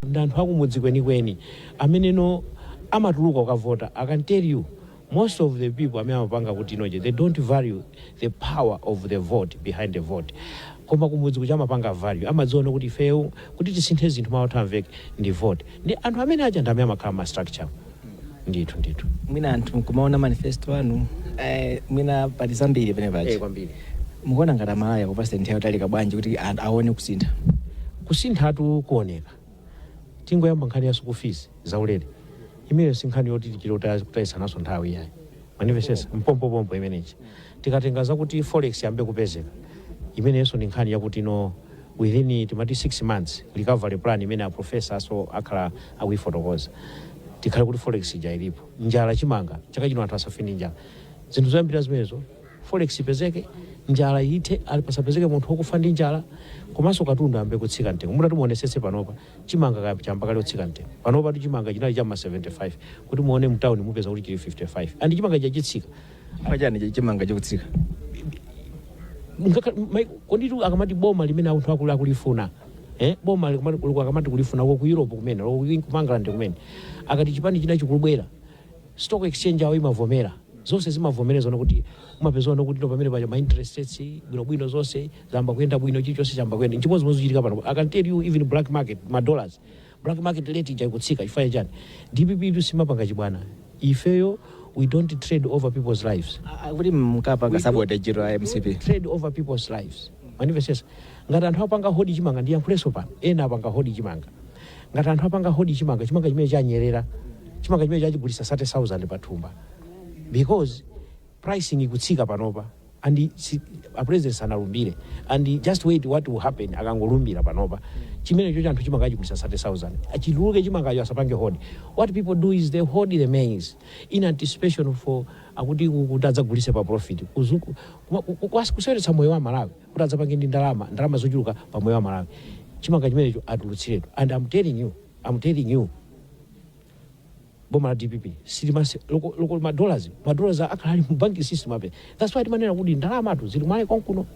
Ndi anthu akumudzi kwenikweni ameneno amatuluka kukavota. I can tell you, most of the people amene amapanga kuti inoje, they don't value the power of the vote behind the vote, koma kumudzi kuja amapanga value, amadziona kuti ifeyo kuti tisinthe zinthu, mawu amveke ndi vote. Ndi anthu amene aja ndi amene amakhala ma structure, ndithu ndithu. Mwina anthu nkumaona manifesto anu, mwina pali zambiri pene paja. Kwambiri. Mukuona ngati Amalawi akupasa nthawi yotalika bwanji kuti anthu aone kusintha? Kusinthatu kuoneka. Tingoyamba nkhani ya school fees zaulere, imeneyo si nkhani yoti tichite kutayisanaso nthawi yayi, manifesesa mpompopompo imenechi. Tikatenga zakuti forex yambe kupezeka, imenenso ndi nkhani yakuti no, within timati 6 months recovery plan imene a professor so akhala akuifotokoza, tikhale kuti forex ija ilipo. Njala, chimanga chaka chino anthu asafe ndi njala. Zinthu zoyambira zimenezo, forex ipezeke, njala ithe, ali pasapezeke munthu wokufa ndi njala, komanso katundu ambe kutsika mtengo. Mutati muonesese panopa, chimanga chamba kale kutsika mtengo. Panopa tu chimanga chinali chamma 75, kuti muone mtawuni mupeza kuti chili 55, and chimanga chachitsika. Pachani chimanga chikutsika? Konditu akamati boma limene anthu akulu akulifuna, boma akamati kulifuna uko ku Europe kumene, uko ku England kumene, akati chipani china chikulubwera, stock exchange awo imavomera, zonse zimavomereza kuti umapezana kuti no, pamene paja ma interest rates bwinobwino, zonse zamba kuyenda bwino, chilichonse chamba kuyenda. Chimodzimodzi chitika pano. I can tell you, even black market, ma dollars, black market rate ija ikutsika. Chifukwa chani? DPP itu simapanga chibwana. Ifeyo we don't trade over people's lives. Kuti mkapanga We sabotage a MCP? Trade over people's lives, manifesesa. Ngati anthu apanga hoard chimanga, ndiyankhulenso pano, ena apanga hoard chimanga. Ngati anthu apanga hoard chimanga, chimanga chimene chanyerera, chimanga chimene chachigulisa 30,000 pathumba, because pricing ikutsika panopa and a president sanalumbire, and just wait what will happen akangolumbira. Panopa chimenecho cha anthu chimanga achigulisa 30,000, achituluke chimangacho, asapange hoard. What people do is they hoard the maize in anticipation for akuti kuti adzagulise pa profit. Kuseweretsa moyo wa Malawi kuti adzapange ndi ndalama zochuluka pa moyo wa Malawi. Chimanga chimenecho atulutsiretu, and I'm telling you, I'm telling you, boma la DPP silimase loko, loko ma dollars akhala ali mu banking system ape. That's why timanena kuti ndalamatu zili mwale konkuno,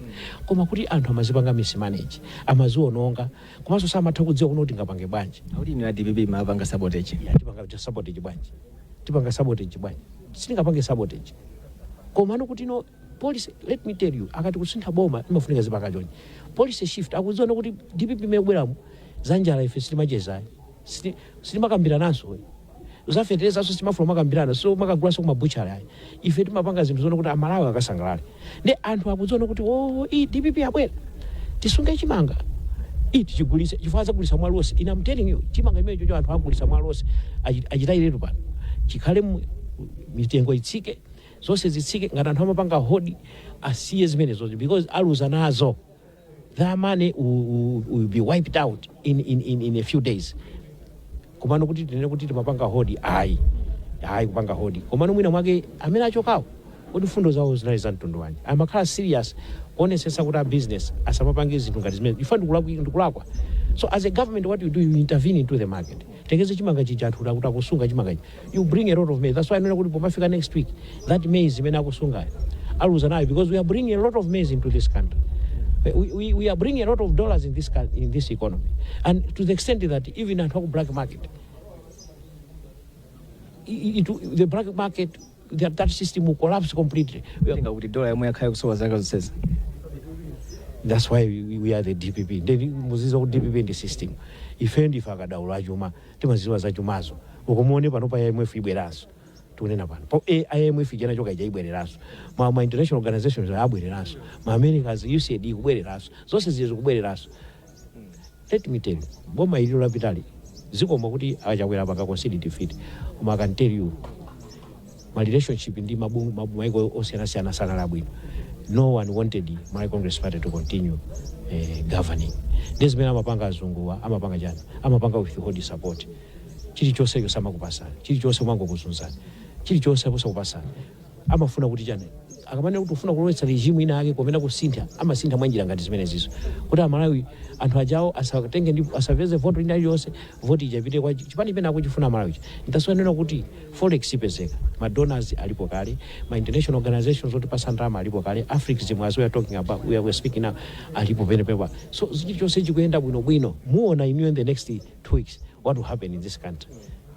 koma kuti anthu amazipanga mismanage, amaziononga, komanso samatha kudziwa kuno kuti ngapange bwanji. Akuti inu a DPP mapanga sabotage. Ya, tipanga sabotage bwanji? Tipanga sabotage bwanji? Sitingapange sabotage. Koma ano kuti no policy, let me tell you, akati kusintha boma imafunika zipanga chonchi, policy shift. Akudziona kuti DPP imene kubweramo, za njala ife sitimachezayi, sitimakambirananso, zafeterezanso sitimafuna makambirana, so makagulaso kumabuchara ayi. Ife timapanga zinthu zona kuti Amalawi akasangalale. Ndi anthu akudziona kuti oh, iyi DPP abwera, tisunge chimanga iyi tichigulise, chifukwa adzagulisa mwa loss. Ine I'm telling you, chimanga chimene chocho anthu agulisa mwa loss. Achitayiretu pano, chikhale mitengo itsike, zonse zitsike. Ngati anthu amapanga hoard, asiye zimenezo because aluza nazo. Their money will be wiped out in a few days. Komano kuti tinene kuti timapanga hoard, ayi, ayi, kupanga hoard. Komano mwina mwake amene achokawo, kuti fundo zawo zinali za mtundu wanji? Amakhala serious kuonesesa kuti a business asamapange zinthu ngati zimene ifa ndikulakwa. So as a government, what you do, you intervene into the market. Tekeze chimanga chija, anthu kuti akusunga chimanga ichi, you bring a lot of maize. That's why anena kuti pomafika next week, that maize imene akusungayo aluza nayo, because we are bringing a lot of maize into this country. We are bringing a lot of dollars in this economy, and to the extent that even anthu aku black market, the black market, that system will collapse completely. Tenga kuti dola yomwe yakhala kusowa zaka zonsezi. That's why we are the DPP. Then muziziwa kuti DPP ndi system. Ife ndife akadaulo achuma, timaziwa za chumazo. Ukumuone pano pa IMF ibweranso, tikunena pano po IMF ijana choka ija ibwereranso, ma international organizations abwereranso, ma Americas, USAID ikubwereranso, zonse zili zikubwereranso. Let me tell you, boma ililo lapitali, zikoma kuti achakwera panga concede defeat, koma I can tell you, ma relationship ndi maiko osiyanasiyana sanali abwino. No one wanted Malawi Congress Party to continue governing. Ndi zimene amapanga azunguwa, amapanga chani? Amapanga withhold support. Chilichonsecho samakupasani, chilichonse umangokuzunzani, chilichonse posakupasani. Amafuna kuti chani? Akamanena kuti ufuna kulowetsa regime ina yake komena kusintha, amasintha mwanjira ngati zimenezizo kuti Amalawi, anthu ajawo asatenge ndi asapeze voto ina iliyonse, voti ija ipite kwa chipani chimene akuchifuna Amalawi. Ntasonena kuti forex ipezeka, ma donors alipo kale, ma international organizations otipasa ndalama alipo kale, Afrexim, as we are talking about, we are speaking now, alipo penepepa. So chilichonse chikuyenda bwinobwino. Muona inuyo in the next 2 weeks. what will happen in this country.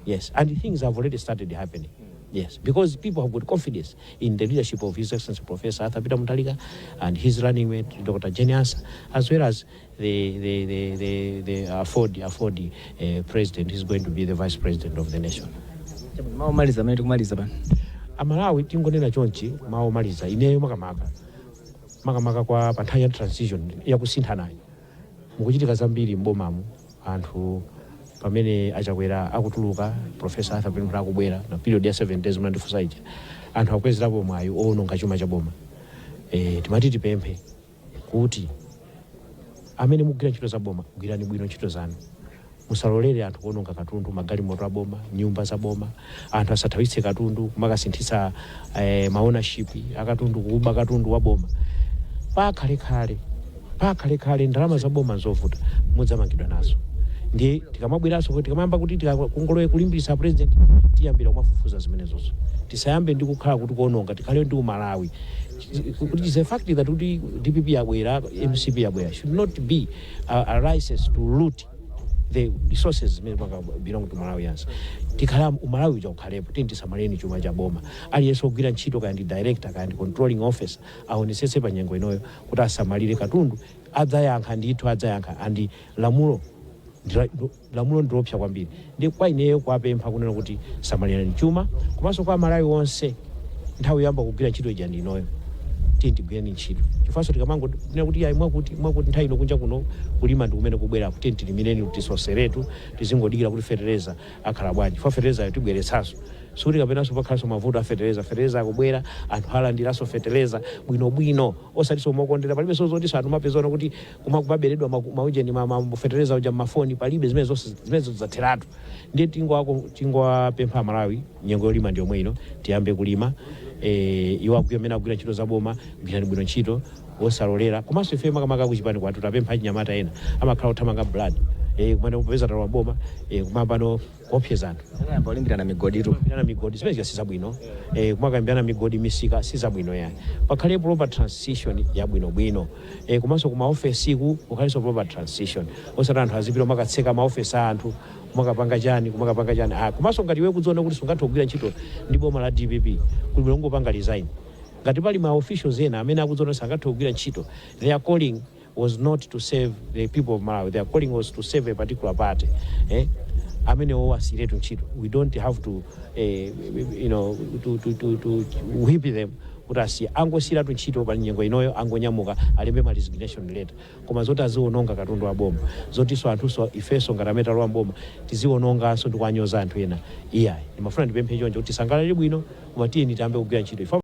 Yes, and things have already started happening. Yes, because people have got confidence in the leadership of His Excellency Professor Arthur Peter Mutharika and his running mate Dr. Jane Ansah, as well as the AFORD president is going to be the vice president of the nation. Mawu omaliza amene tikumaliza pano. Amalawi, tingonena chonchi, mawu omaliza ineyo makamaka kwa pa nthawi ya transition yakusinthanayo, mukuchitika zambiri m'bomamu. Anthu pamene Achakwera akutuluka, Professor Arthur Peter akubwera, na period ya 7 days munandifunsa ija, anthu akwezerapo mwayi owononga chuma cha boma. Timati tipemphe kuti amene mugwira ntchito za boma, gwirani bwino ntchito zanu. Musalolere anthu kuononga katundu, magalimoto aboma, nyumba za boma. Anthu asathawitse katundu kumakasinthitsa maownership akatundu, kuba katundu wa boma. Pakhalekale, pakhalekale, ndalama za boma nzovuta, mudzamangidwa nazo. Ndiye tikamabweranso kuti tikamayamba kuti tikakongolowe kulimbikitsa president, tiyambira kumafufuza zimenezozo. Tisayambe ndi kukhala kuti kuononga, tikhale ndi umalawi. Kuti is a fact that kuti DPP yabwera, MCP yabwera, should not be a license to loot the resources zimene panga belong to Malawians. Tikhala umalawi uja ukhalepo. Tini tisamaleni chuma cha boma. Aliyense ogwira ntchito, kaya ndi director, kaya ndi controlling officer, aonesetse pa nyengo inoyo kuti asamalire katundu. Adzayankha ndithu, adzayankha. And lamulo lamulo ndiopsa kwambiri. Ndi kwa ineyo kuwapempha kunena kuti samalirani chuma. Komanso kwa Malawi onse, nthawi yoyamba kugwira ntchito ija ndi inoyo. Tiye tigwireni ntchito, chifukwa tikamangonena kuti ayi, mwakuti mwakuti, nthawi ino kunja kuno kulima ndi kumene kubwera. Tiye tilimireni, tisoseretu, tizingodikira kuti fetereza akhala bwanji, chifukwa feterezayo tibweretsanso, sikuti kapenanso pakhalanso mavuto a fetereza. Fetereza akubwera, anthu alandiranso fetereza bwinobwino, osatinso mokondera. Palibe zotinso anthu mapezana kuti kumaberedwa maujeni fetereza uja mmafoni. Palibe zimene zonse zimenezo, zatheratu. Ndiye tingowapempha Malawi, nyengo yolima ndi yomwe ino, tiyambe kulima. Iwo agwira, amene agwira ntchito za boma, gwirani bwino ntchito, osalolera. Komanso ife makamaka kuchipani kwathu tapempha achinyamata ena amakhala othamanga blood, kumene kupeza talowa boma, kumapano kuopseza anthu. Ayamba kulimbirana migodi tu. Kulimbirana migodi, zimene sizabwino. Kumakambirana migodi, misika, sizabwino yani. Pakhale proper transition yabwinobwino. Komanso kuma ofesiku kukhalenso proper transition, osati anthu azipita makatseka maofesi a anthu, kumakapanga chani, kumakapanga chani. Komanso ngati iwe kudziona kuti sungathe kugwira ntchito ndi boma la DPP, kuli bwino kungopanga resign. Ngati pali ma officials ena amene akudziona sangathe kugwira ntchito, their calling was not to save the people of Malawi, their calling was to save a particular party, amene owasiretu ntchito. We don't have to you know to, to, to, to whip them kuti asiye. Angosiyiratu ntchito pa nyengo inoyo, angonyamuka alembe ma resignation letter. Koma zoti aziononga katundu wa boma, zotinso anthunso ifenso ngati amene talowa mboma tiziononganso ndi kuwanyoza anthu ena, iyayi. Ndimafuna ndipemphe choncho kuti tisangalale bwino, koma tiyeni tiyambe kugwira ntchito. Ife